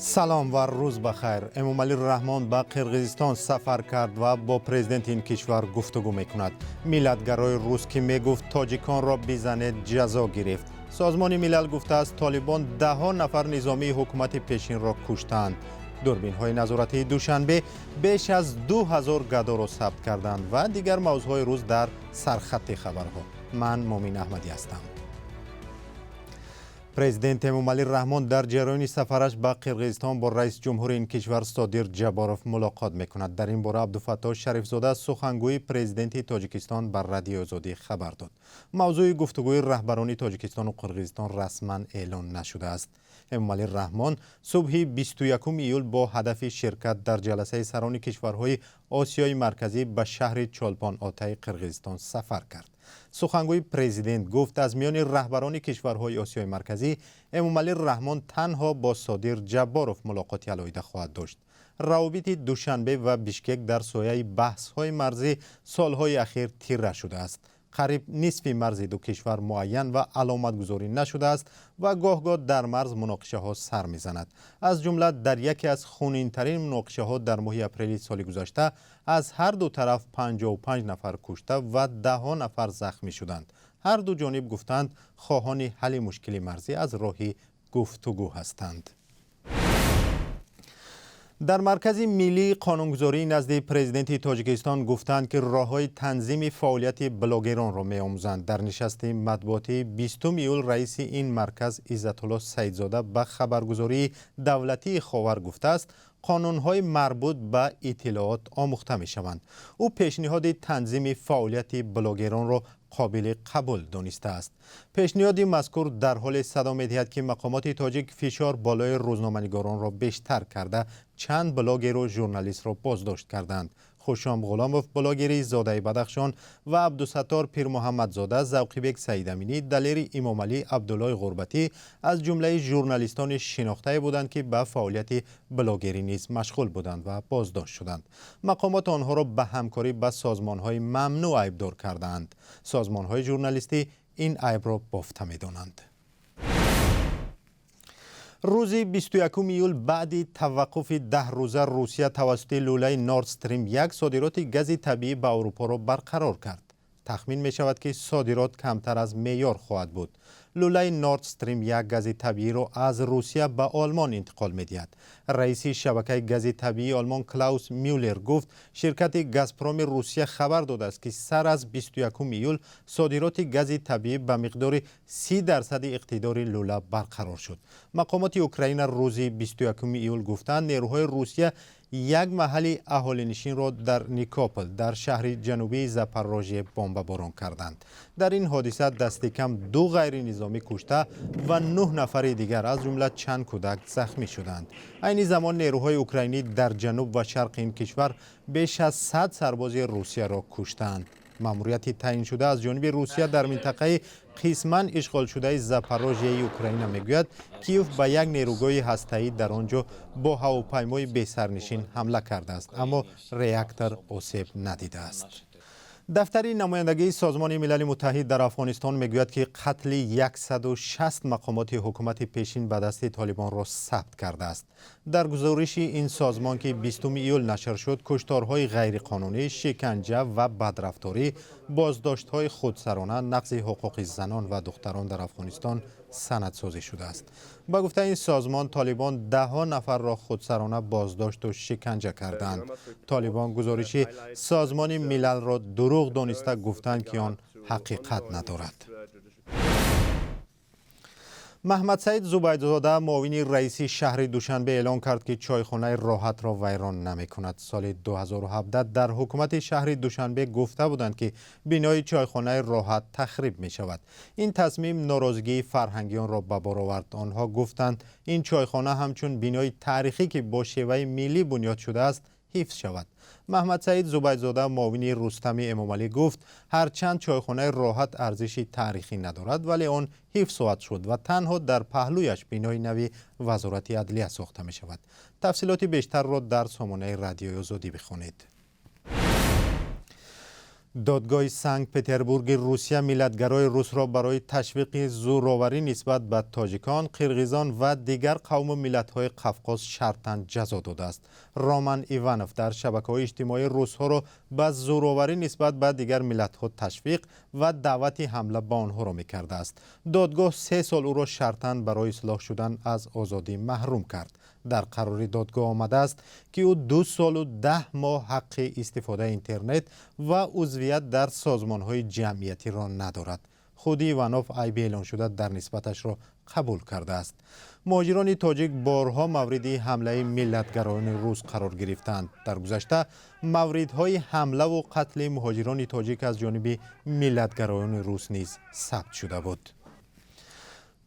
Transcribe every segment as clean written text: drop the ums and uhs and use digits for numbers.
Салом ва рӯз ба хайр. Эмомалӣ Раҳмон ба Қирғизистон сафар кард ва бо президенти ин кишвар гуфтугӯ мекунад. Миллатгарои рус, ки мегуфт тоҷиконро бизанед, ҷазо гирифт. Созмони Милал гуфтааст, Толибон даҳҳо нафар низомии ҳукумати пешинро куштаанд. Дурбинҳои назоратии Душанбе беш аз 2000 гадоро сабт карданд ва дигар мавзӯъҳои рӯз дар сархатти хабарҳо. Ман Мумин Аҳмадӣ ҳастам. Президент Эмомалӣ Раҳмон дар ҷараёни сафараш ба Қирғизистон бо раиси ҷумҳури ин кишвар Содир Ҷаборов мулоқот мекунад. Дар ин бора Абдуфаттоҳ Шарифзода, сухангӯи президенти Тоҷикистон, ба Радиои Озодӣ хабар дод. Мавзӯи гуфтугӯи раҳбарони Тоҷикистону Қирғизистон расман эълон нашудааст. Эмомалӣ Раҳмон субҳи 21 июл бо ҳадафи ширкат дар ҷаласаи сарони кишварҳои Осиёи Марказӣ ба шаҳри Чолпон Отаи Қирғизистон сафар кард. Сухангӯи президент гуфт, аз миёни раҳбарони кишварҳои Осиёи Марказӣ Эмомалӣ Раҳмон танҳо бо Содир Ҷабборов мулоқоти алоҳида хоҳад дошт. Равобити Душанбе ва Бишкек дар сояи баҳсҳои марзӣ солҳои ахир тира шудааст. Қариб нисфи марзи ду кишвар муайян ва аломатгузорӣ нашудааст ва гоҳ-гоҳ дар марз муноқишаҳо сар мезанад. Аз ҷумла дар яке аз хунинтарин муноқишаҳо дар моҳи апрели соли гузашта аз ҳар ду тараф 55 нафар кушта ва даҳҳо нафар захмӣ шуданд. Ҳар ду ҷониб гуфтанд, хоҳони ҳалли мушкили марзӣ аз роҳи гуфтугӯ ҳастанд. Дар Маркази миллии қонунгузории назди президенти Тоҷикистон гуфтанд, ки роҳҳои танзими фаъолияти блогеронро меомӯзанд. Дар нишасти матбуотии 20 июл раиси ин марказ Иззатулло Саидзода ба хабаргузории давлатии Ховар гуфтааст, қонунҳои марбут ба иттилоот омӯхта мешаванд. Ӯ пешниҳоди танзими фаъолияти блогеронро қобили қабул донистааст. Пешниҳоди мазкур дар ҳоле садо медиҳад, ки мақомоти тоҷик фишор болои рӯзноманигоронро бештар карда, чанд блогеру журналистро боздошт карданд. Хушом Ғуломов, блогери зодаи Бадахшон, ва Абдусаттор Пирмуҳаммадзода, Завқибек Саидаминӣ, Далери Имомалӣ, Абдуллои Ғурбатӣ аз ҷумлаи журналистони шинохтае буданд, ки ба фаъолияти блогерӣ низ машғул буданд ва боздошт шуданд. Мақомот онҳоро ба ҳамкорӣ ба созмонҳои мамнӯъ айбдор кардаанд. Созмонҳои журналистӣ ин айбро бофта медонанд. Рӯзи 21 июл баъди таваққуфи 10 рӯза Русия тавассути лӯлаи Норд Стрим 1 содироти гази табиӣ ба Аврупоро барқарор кард. Тахмин мешавад, ки содирот камтар аз меъёр хоҳад буд. Лӯлаи Норд Стрим 1 гази табииро аз Русия ба Олмон интиқол медиҳад. Раиси шабакаи гази табиии Олмон Клаус Мюллер гуфт, ширкати Газпроми Русия хабар додааст, ки сар аз 21 июл содироти гази табиӣ ба миқдори 30 дарсади иқтидори лӯла барқарор шуд. Мақомоти Украина рӯзи 21 июл гуфтанд, нерӯҳои Русия як маҳалли аҳолинишинро дар Никопол дар шаҳри ҷанубии Запорожье бомбаборон карданд. Дар ин ҳодиса дасти кам ду ғайринизомӣ кушта ва нӯҳ нафари дигар, аз ҷумла чанд кӯдак, захмӣ шуданд. Айни замон нерӯҳои украинӣ дар ҷануб ва шарқи ин кишвар беш аз 100 сарбози Русияро куштаанд. Маъмурияти таъйиншуда аз ҷониби Русия дар минтақаи қисман ишғолшудаи Запорожьеи Украина мегӯяд, Киев ба як нерӯгоҳи ҳастаӣ дар он ҷо бо ҳавопаймои бесарнишин ҳамла кардааст, аммо реактор осеб надидааст. Дафтари намояндагии Созмони Милали Муттаҳид дар Афғонистон мегӯяд, ки қатли 160 мақомоти ҳукумати пешин ба дасти Толибонро сабт кардааст. Дар гузориши ин созмон, ки 20 июл нашр шуд, кушторҳои ғайриқонунӣ, шиканҷа ва бадрафторӣ, боздоштҳои худсарона, нақзи ҳуқуқи занон ва духтарон дар Афғонистон санадсозӣ шудааст. Ба гуфтаи ин созмон, Толибон даҳҳо нафарро худсарона боздошту шиканҷа карданд. Толибон гузориши Созмони Милалро дурӯғ дониста, гуфтанд, ки он ҳақиқат надорад. Маҳмадсаид Зубайдзода, муовини раиси шаҳри Душанбе, эълон кард, ки чойхонаи Роҳатро вайрон намекунад. Соли 2017 дар ҳукумати шаҳри Душанбе гуфта буданд, ки бинои чойхонаи Роҳат тахриб мешавад. Ин тасмим норозигии фарҳангиёнро ба бор овард. Онҳо гуфтанд, ин чойхона ҳамчун бинои таърихӣ, ки бо шеваи миллӣ бунёд шудааст, ҳифз шавад. Маҳмадсаид Зубайдзода, муовини Рустами Эмомалӣ, гуфт, ҳарчанд чойхонаи Роҳат арзиши таърихӣ надорад, вале он ҳифз хоҳад шуд ва танҳо дар паҳлӯяш бинои нави Вазорати адлия сохта мешавад. Тафсилоти бештарро дар сомонаи Радиои Озодӣ бихонед. Додгоҳи Санкт Петербурги Русия миллатгарои русро барои ташвиқи зӯроварӣ нисбат ба тоҷикон, қирғизон ва дигар қавму миллатҳои Қафқоз шартан ҷазо додааст. Роман Иванов дар шабакаҳои иҷтимоӣ русҳоро ба зӯроварӣ нисбат ба дигар миллатҳо ташвиқ ва даъвати ҳамла ба онҳоро мекардааст. Додгоҳ 3 сол ӯро шартан барои ислоҳ шудан аз озодӣ маҳрум кард. Дар қарори додгоҳ омадааст, ки ӯ 2 солу 10 моҳ ҳаққи истифодаи интернет ва узвият дар созмонҳои ҷамъиятиро надорад. Худи Иванов айби эълоншуда дар нисбаташро қабул кардааст. Муҳоҷирони тоҷик борҳо мавриди ҳамлаи миллатгароёни рус қарор гирифтаанд. Дар гузашта мавридҳои ҳамлаву қатли муҳоҷирони тоҷик аз ҷониби миллатгароёни рус низ сабт шуда буд.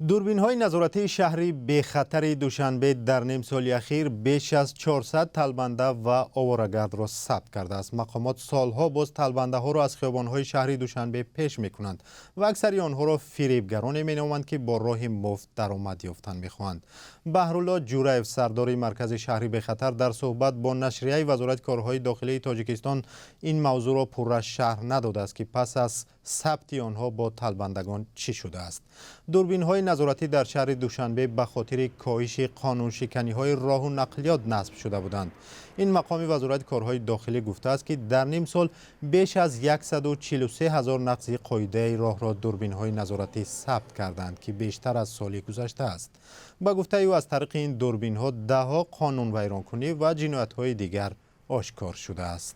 Дурбинҳои назоратии шаҳри бехатари Душанбе дар нимсоли ахир беш аз 400 талбанда ва оворагардро сабт кардааст. Мақомот солҳо боз талбандаҳоро аз хиёбонҳои шаҳри Душанбе пеш мекунанд ва аксари онҳоро фиребгароне меноманд, ки бо роҳи муфт даромад ёфтан мехоҳанд. Баҳрулло Ҷураев, сардори маркази шаҳри бехатар, дар суҳбат бо нашрияи Вазорати корҳои дохилии Тоҷикистон ин мавзӯъро пурра шарҳ надодааст, ки пас аз сабти онҳо бо талбандагон чӣ шудааст. Дурбинҳои назоратӣ дар шаҳри Душанбе ба хотири коҳиши қонуншиканиҳои роҳу нақлиёт насб шуда буданд. Ин мақоми Вазорати корҳои дохилӣ гуфтааст, ки дар ним сол беш аз 143 ҳазор нақзи қоидаи роҳро дурбинҳои назоратӣ сабт карданд, ки бештар аз соли гузашта аст. Ба гуфтаи ӯ, аз тариқи ин дурбинҳо даҳҳо қонунвайронкунӣ ва ҷиноятҳои дигар ошкор шудааст.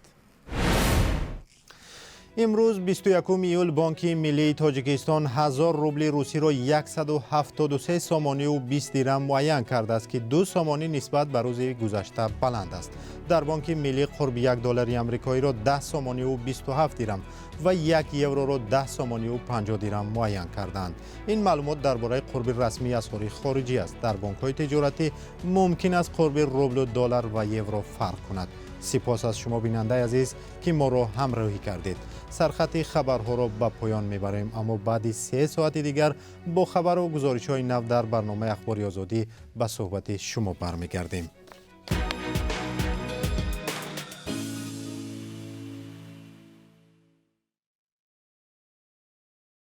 Имрӯз, 21 июл, Бонки миллии Тоҷикистон 1000 рубли русиро 173 сомониву 20 дирам муайян кардааст, ки 2 сомонӣ нисбат ба рӯзи гузашта баланд аст. Дар Бонки миллӣ қурби 1 доллари амрикоиро 10 сомониву 27 дирам ва 1 евроро 10 сомониву 50 дирам муайян кардаанд. Ин маълумот дар бораи қурби расмии асъори хориҷӣ аст. Дар бонкҳои тиҷоратӣ мумкин аст қурби рублу доллар ва евро фарқ кунад. Сипос аз шумо, бинандаи азиз, ки моро ҳамроҳӣ кардед. Сархати хабарҳоро ба поён мебарем, аммо баъди 3 соати дигар бо хабару гузоришҳои нав дар барномаи Ахбори Озодӣ ба суҳбати шумо бармегардем.